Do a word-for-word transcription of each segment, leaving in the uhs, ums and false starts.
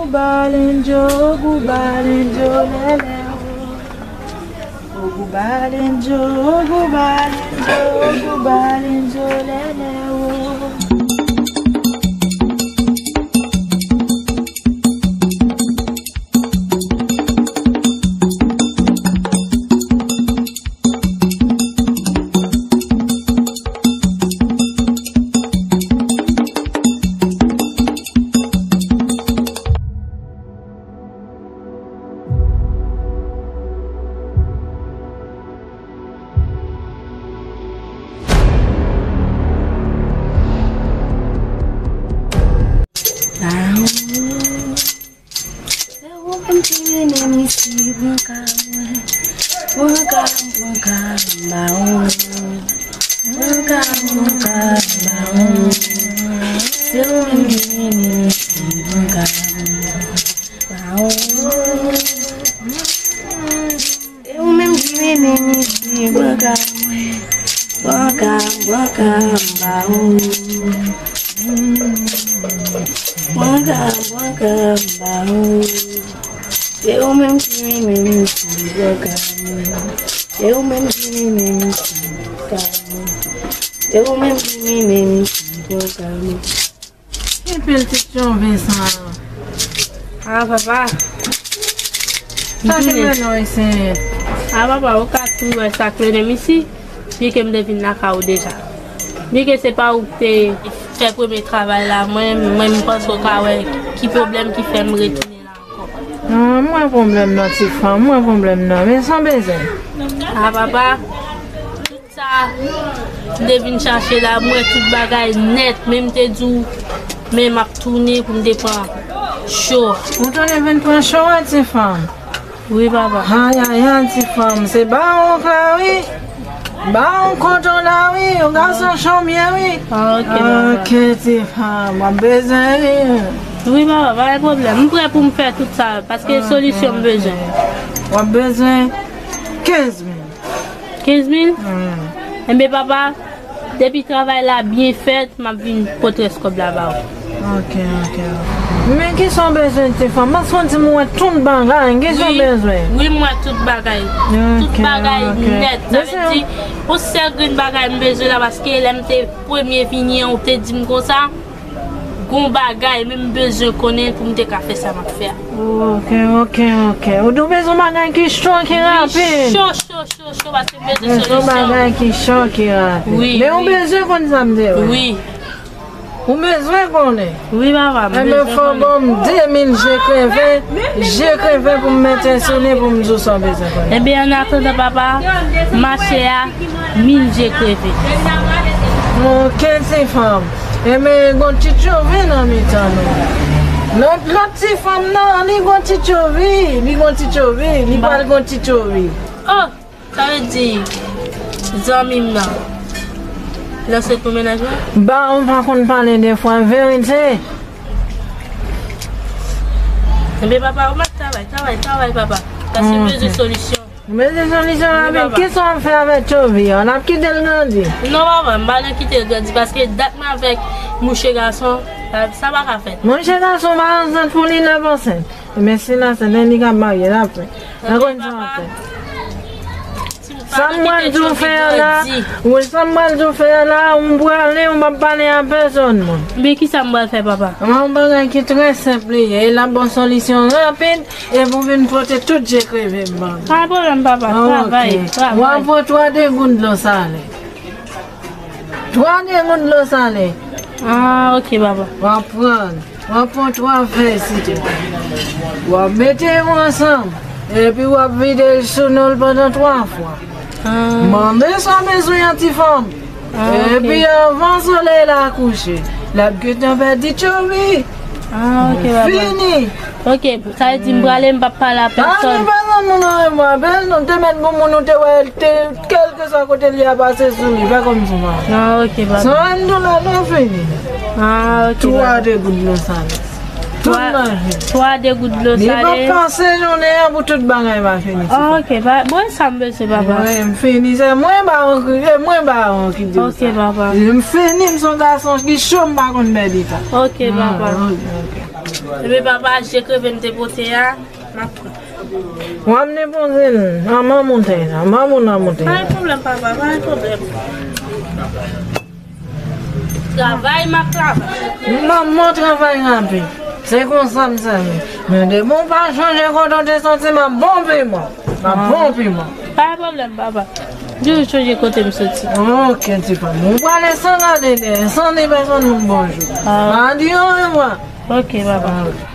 Balenjo, gou balenjo, lèlè o. O gou balenjo, o gou balenjo, o gou balenjo, lèlè o. Se ou menm ki mennen m isi, bwanka mwen. Bwanka m, bwanka m, ba ou. Bwanka m, bwanka m, ba ou. Se ou menm ki mennen m isi, bwanka m, ba ou. Se ou menm ki mennen m isi, bwanka mwen. Bwanka m, bwanka m, ba ou. Bwanka m, bwanka m, ba ou. Se ou menm ki mennen m isi, bwanka mwen. Se ou menm ki mennen m isi, bwanka mwen. Se ou menm ki mennen m isi, bwanka mwen. Ki pil ti tchonve sa. A, papa. Sa ki mennen w isi? A, papa, ou ka tou wè sa k mennen m isi. Byen ke m te vin lakay ou deja. Byen ke se pa ou ki te fè premye travay la, mwen, mwen, m panse w ka wè ki pwoblèm ki fè m retounen la ankò. Non, m wè pwoblèm nan, ti fanm, m wè pwoblèm nan. Men sa w bezwen? A, papa. Sa, m te vin chache la, m wè tout bagay nèt, men m te di w, men m ap tounen pou m te pran cho a. Ou tounen vin pran cho a, ti fanm? Wi, papa. Ayayay, ti fanm, se bawon k la, wi. Bawon kontan la, wi. Yon gason chonbyen, wi. Ah, ok, papa. Ok, ti fanm, w ap bezwen, wi. Wi, papa, pa gen pwoblèm. M prè pou m fè tout sa, paske solisyon m bezwen. W ap bezwen kenz mil. Kenz mil? Hmm. Enben, papa, depi travay la byen fèt, m ap vin pote rès kòb la ba ou. Ok, ok, ok. Men kisa w bezwen, ti fanm? Paske w di m ou wè tout bagay. Kisa w bezwen? Wi, m wè tout bagay. Tout bagay nèt. Sa vle di, yon sèl grenn bagay m bezwen la, paske lè m te premye vini an, ou te di m konsa, gon bagay, men m bezwen konnen pou m te ka fè sa m ap fè a. Ok, ok, ok. Ou bezwen bagay ki cho, ki rapid. Cho, cho, cho, cho, paske m bezwen solisyon. Yon bagay ki cho, ki rapid. Wi, wi. Men ou bezwen konn sa m di w. Wi. Ou bezwen konnen. Wi, papa, m bezwen konnen. Enben, fò w ban m de mil je kreve, je kreve pou m mete sou li pou m di w sa w bezwen konnen. Enben, an atandan, papa, mache a, mil je kreve. Ok, ti fanm. Enben, gon ti tchovi nan mitan nou. Lòt, lòt ti fanm nan, li gon ti tchovi, li gon ti tchovi, li pral gon ti tchovi. Oh, sa vle di, zanmi m nan, l ansent pou mennaj mwen? Ba, ou pa konn pale de fwa, verite. Enben, papa, ou mèt travay, travay, travay, papa. Paske m bezwen solisyon. Mezanmi, sa va byen. Kisa w ap fè avèk tchovi a? N ap kite l grandi? Non, papa, m pa nan kite l grandi, paske dat mwen avèk mouche gason, sa, sa pa ka fèt. Mouche gason pa ansent pou li, l ap ansent. Men si l ansent, li ka marye, l ap fè. Nan konn sa w ap fè. Sa m pral di w fè a la, wi, sa m pral di w fè a la, ou prale, ou p ap pale a pèsòn, mwen. Men kisa m pral fè, papa? Yon bagay ki trè senp li ye, e l ap ba w solisyon rapid. Epi w vin pote tout je kreve m ban nou. Pa gen pwoblèm, papa. Ah, travay, ok. Travay. W ap pran twa degout dlo sale. Twa degout dlo sale. Ah, ok, papa. W ap pran, w ap pran twa fèy sitwon. W ap mete yo ansanm. Epi w ap vide l sou nou l pandan twa fwa. Ah. Mande sa w bezwen an, ti fanm. Ah, ok. Epi anvan solèy la kouche, l ap gentan pèdi tchovi. Ah, ok, papa. Fini. Ok, sa vle di m prale, m p ap pale a pèsòn. Pale pèsòn, moun an remwa, pèsòn, te mèt gon moun ou te wè, te, kèlkeswa kote li a pase sou li, fè kòmsi w pa wè. Ah, ok, papa. Sa vle di w la, nou fini. Ah, ok, papa. Twa degout dlo sale. Twa, twa degout dlo sale. Li p ap pase jounen an pou tout bagay pa fini. Ah, ok, pa, bon, sa m bezwen, papa. Mwen, m fini, se mwen bawon ki, se mwen bawon ki di w sa. Ok, papa. M fini, m se yon gason ki cho, m pa konn pèdi tan. Ok, papa. Ah, ok, ok. Epi papa, je kreve m te pote a, m ap pran. W ap depoze l nan mamoutèy la, mamoun nan moutèy la. Pa gen pwoblèm, papa, pa gen pwoblèm. Travay, m ap travay. Manman travay rapid. Se konsa m sèvi. Men depi w pa chanje kote w te soti, m ap ponpe mwen. M ap ponpe mwen. Pa gen pwoblèm, papa. Di w chanje kote m soti. Ok, ti fanm. Ou prale san gade dèyè, san di pèsonn moun bonjou. Ah. Pa di yo revwa. Ok, papa. Ah.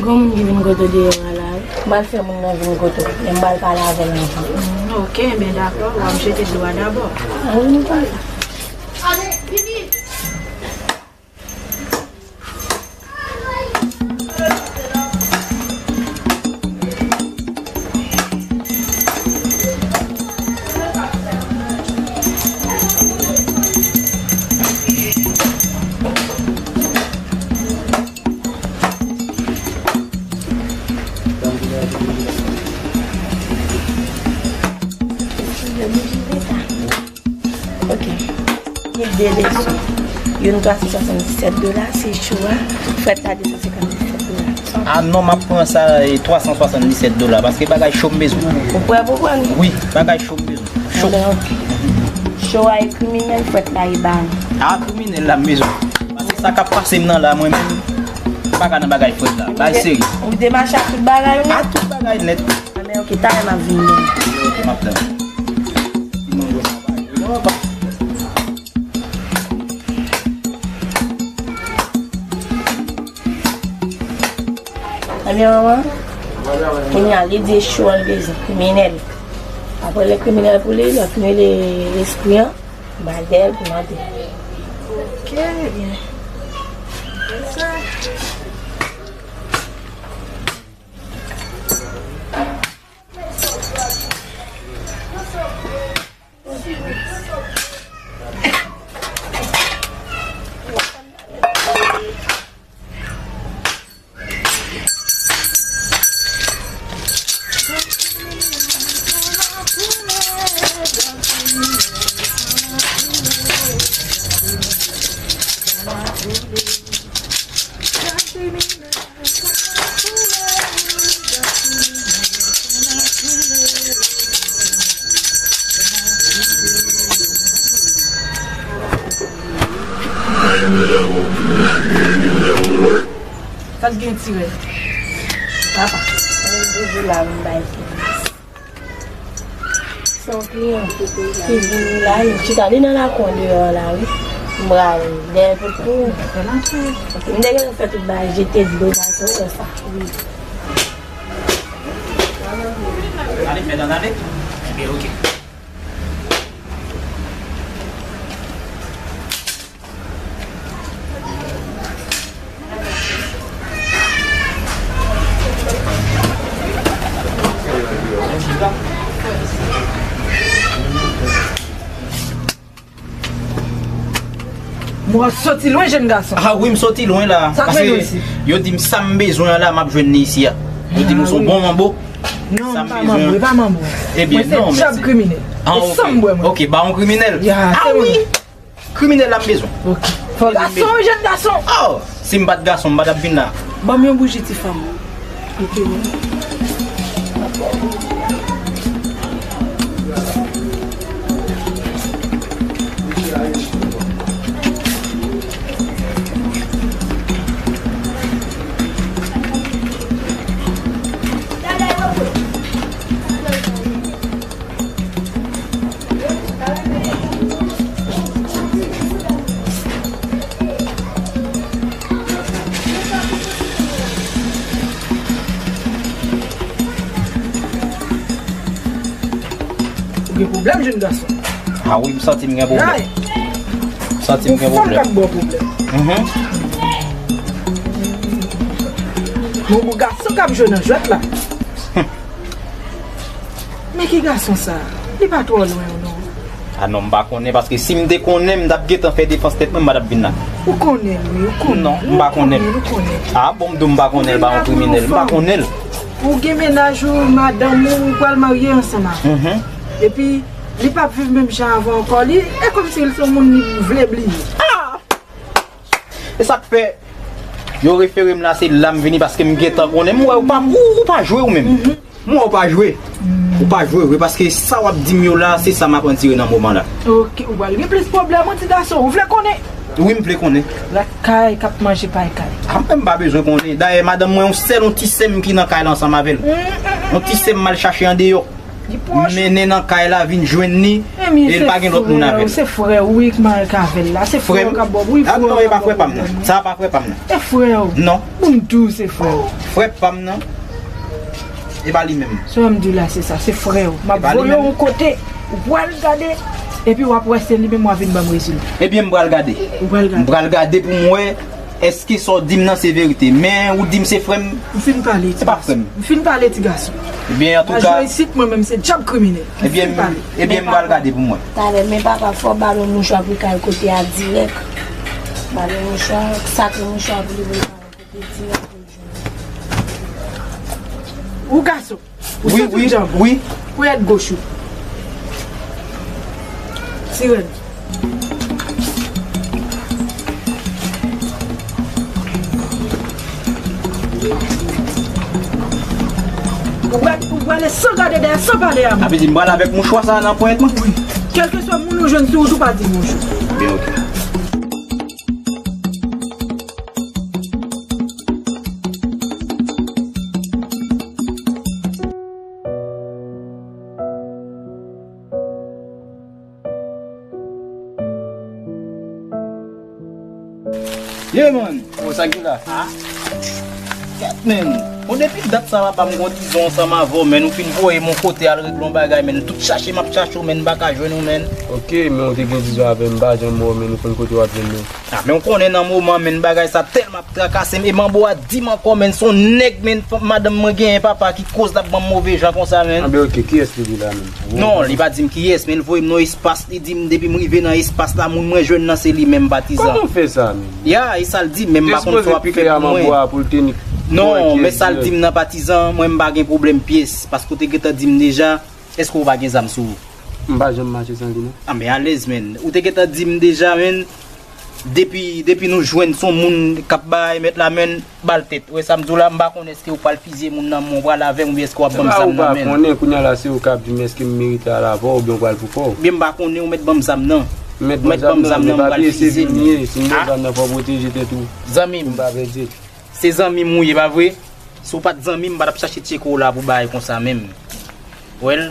Gon moun ki vin kote w deyò a la wi. M al fè moun nan vin kote w. Men m al pale avè l anvan. Mm, ok, ben dakò. W ap jete dlo a dabò. Ah wi, m konn sa. Ok. Gen de leson. Youn twa san swasanndisèt dola, se cho a. Frèt la de san senkanndisèt dola. Ah non, m ap pran sa, e, twa san swasanndisèt dola, paske bagay cho m bezwen. Ou prè pou pran li? Wi, bagay cho m bezwen. Cho. Anben, ok. Cho a e kriminèl, frèt la e bal. Ah, kriminèl la m bezwen. Paske sa k ap pase m nan la, mwen menm, m pa ka nan bagay frèt la. Bagay serye. Ou te mache ak tout bagay ou? A tout bagay nèt. Anben, ok, talè m ap vini. Ok, m ap tann. Ebyen, manman, kounye a, li di cho an bezwen, kriminèl. Apre li kriminèl pou li, l ap rele espri an, ba l dèyè l pou mande. Ok, ebyen. Fè sa. Sa t gen tirè? Papa. Mwen toujou la, mwen bay sèvis. Se yon kliyan ki vini la, li chita, li nan lakou deyò la, wi. M pral dèyè tout kou. M te gentan fè tout bagay, jete dlo, bagay sa, ou wè sa. Wi. Ale, fè nan ale. Ebyen, ok. Mwen soti lwen, jenn gason. Ah wi, m soti lwen la. Sa k mennen w isi? Yo di m sa m bezwen an la, m ap jwenn li isi a. Yo di m ou se yon bon manbo. Non, m pa manm ou, e pa manm ou. Ebyen, non, men se djab kriminèl. Ah, e san m bwè, mwen. Ok, bawon kriminèl. Ya, ah wi. Kriminèl la m bezwen. Ok. Fò gason, jèn gason. Oh, si m pa t gason, m pa t ap vin la. Ban m yon bouji, ti fanm. Ok. Ou gen pwoblèm, jèn gason. Ah wi, m santi m gen pwoblèm. M santi m gen pwoblèm. Yon fanm k ap ba w pwoblèm. Mhm. Yon gason k ap jwe nan jwèt la. Men ki gason sa? Li pa twò lwen w non. Ah non, m pa konnen, paske si m te konnen, m t ap gentan fè defans tèt mwen, m pa t ap vin la. Ou konnen l wi, ou konnen l. Non, m pa konnen l. Ou konnen l, ou konnen l. Ah bon, m di w m pa konnen l, bawon kriminèl, m pa konnen l. Ou gen mennaj ou, madanm ou, ou pral marye ansanm avè l. Mhm. Epi, li p ap viv menm jan avè w ankò, li, e kòmsi l se yon moun li vle bliye. Ah! E sa k fè, yo refere m la, se la m vini, paske m gentan konnen. M wè ou pa, ou, ou pa jwe ou menm. Mhm. M wè ou pa jwe. Ou pa jwe vre, paske sa w ap di m yo la, se sa m ap andire nan moman la. Ok, ou pral gen plis pwoblèm, wi, ti gason. Ou vle konnen? Wi, m vle konnen. Lakay k ap manje pay kay. Ah, mwen, m pa bezwen konnen. Dayè, madanm mwen, yon sèl, yon ti sè m ki nan kay la ansanm avè l. Mm, mm, mm, mm. Yon ti sè m m al chache andeyò. Li pwòch. Mennen nan kay la, vin jwenn li, e li pa gen lòt moun avè l. Se frè w, wi, k marye avè l la. Se frè w k ap ba w, wi, frè w. Sa pa frè pa m nan. Sa pa frè pa m nan. E frè w. Non. Pou m di w se frè w. Frè pa m nan. E pa li menm. Sa m di w la, se sa, se frè w. M ap voye w yon kote, ou pral gade, epi w ap wè se li menm w a vin ban m rezilta. Ebyen, m pral gade. Ou pral gade. M pral gade pou m wè. Èske sa w di m nan se verite? Men ou di m se frè m? M fin pale, ti gason. Se pa frè m. M fin pale, ti gason. Ebyen, antouka. Pa jwe isit, mwen menm se djab kriminèl. M fin pale. Ebyen, m pral gade pou mwen. Talè, men papa, fò ba l yon mouchwa pou l ka al kote a dirèk. Ba l yon mouchwa, sakre mouchwa pou li, pou l ka al kote dirèk pou l jwenn. Ou gason. Ou wi, santi wi, djanm. Wi. Ponyèt goch ou. Sirèn. Ou pral, ou prale san gade dèyè, san pale a moun. Sa vle di m pral avèk mouchwa sa a nan ponyèt mwen? Wi. Kèlkeswa moun ou jwenn sou wout ou, pa di l bonjou. Byen, ok. Yeah, man. Oh, sa ki la? Ah. Kèt, man. Bon, depi dat sa papa m gon dizon ansanm avè w, man. Ou fin voye m yon kote al regle yon bagay, man. Tout chache m ap chache w, man. M pa ka jwenn ou, man. Ok, men ou te gen dizon avè m, m pa janm wè w, man. Ou konn kote w ap jwenn mwen. Ah, men ou konnen nan moman, man, bagay sa tèlman ap trakase m. E manbo a di m ankò, man, se yon nèg, man, madanm mwen genyen, papa, ki koz l ap ban m move jan konsa, man. Anben, ok, kiyès li di la, man? Non, li pa di m kiyès, men l voye m nan espas, li di m depi m rive nan espas la, moun mwen jwenn nan se li menm, patizan. Kòman w fè sa, man? Ya, e sa l di m, men m pa konn sa w ap fè pou mwen. Non, men sa l di m nan, patizan, mwen m pa gen pwoblèm pyès, paske w te gentan di m deja, èske w pa gen zam sou ou? M pa janm mache san li, non. Ah, men alèz, man. Ou te gentan di m deja, man. Depi, depi nou jwenn se yon moun k ap bay mèt la, man, ba l tèt. Ou wè sa m di w la, m pa konn èske ou pral fizye moun nan men w pral avè m oubyen èske w ap ban m zam nan, man. Ou pa konnen, kounye a la se ou k ap di m èske m merite al avè w oubyen w pral pou kò w. Byen, m pa konnen, ou mèt ban m zam nan. Ou mèt ban m zam nan, m pral fizye l. Si m ban zam nan, fò w pwoteje tèt ou. Zanmi m. Pou m pa pèdi. Se zanmi m ou ye, pa vre? Si w pa t zanmi m, m pa t ap chache tcheke w la pou bagay konsa menm. Well,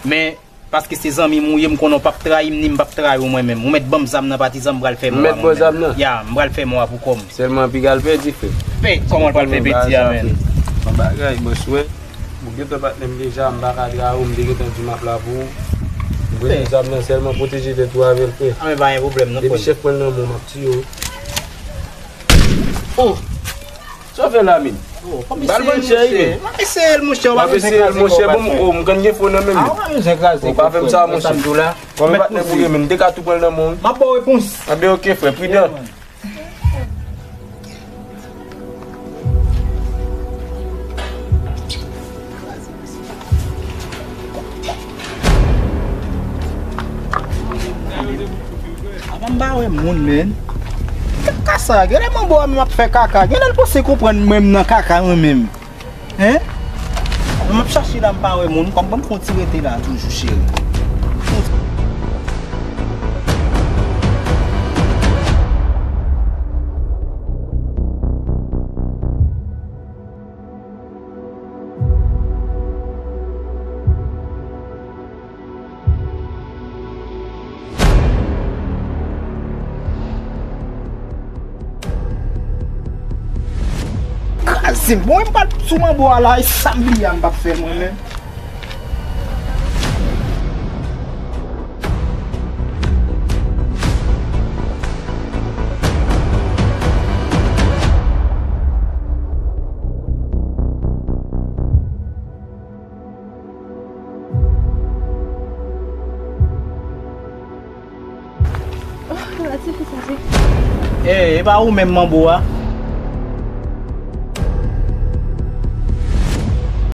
men, paske se zanmi m ou ye, m konnen w p ap trayi m, ni m p ap trayi w mwen menm. Ou mèt ban m zam nan, patizan, m pral fè mò a mwen menm. Ou mèt ban zam nan? Ya, m pral fè mò a pou kò m. Sèlman piga l pèdi, frè. Pè, kòman l pral fè pèdi a, man? Yon bagay, bòs, wè. Bon, gentan patnè m deja, m pa ka trayi w, m te gentan di m ap la pou ou. M prete zam nan, sèlman pwoteje tèt ou avè l, frè. Ah, men pa gen pwoblèm, non, frè m. Depi chèf pran l nan men w, m ap tiye w. Oh! Sa w fè la, men? Oh, m al vann chè, wi, men. M ap eseye l, monchè, w pa bezwen kraze kò w, patnè. M ap eseye l, monchè, bon, oh, m konn gen fò nan men m. Ah, w pa bezwen kraze kò, frè m. Ou pa fè m sa, monchè. Ou patnè pou mwen, men. M te ka tou pran l nan men w, wi. M ap ba w repons. Anben, ok, frè, pridan. Yeah, man. Apa m pa wè moun, men. Kaka sa, genlè manbo a menm ap fè kaka. Genlè l panse konprann mwen menm nan kaka mwen menm. Hein? Mwen ap chache la, m pa wè moun. Kòm ban m fon ti rete la toujou, cheri. Kraze m. Bon, m pral sou manbo a la, e sa m bliye a m p ap fè mwen menm. Oh, gade se ki sa se. Eh, e pa ou menm manbo a?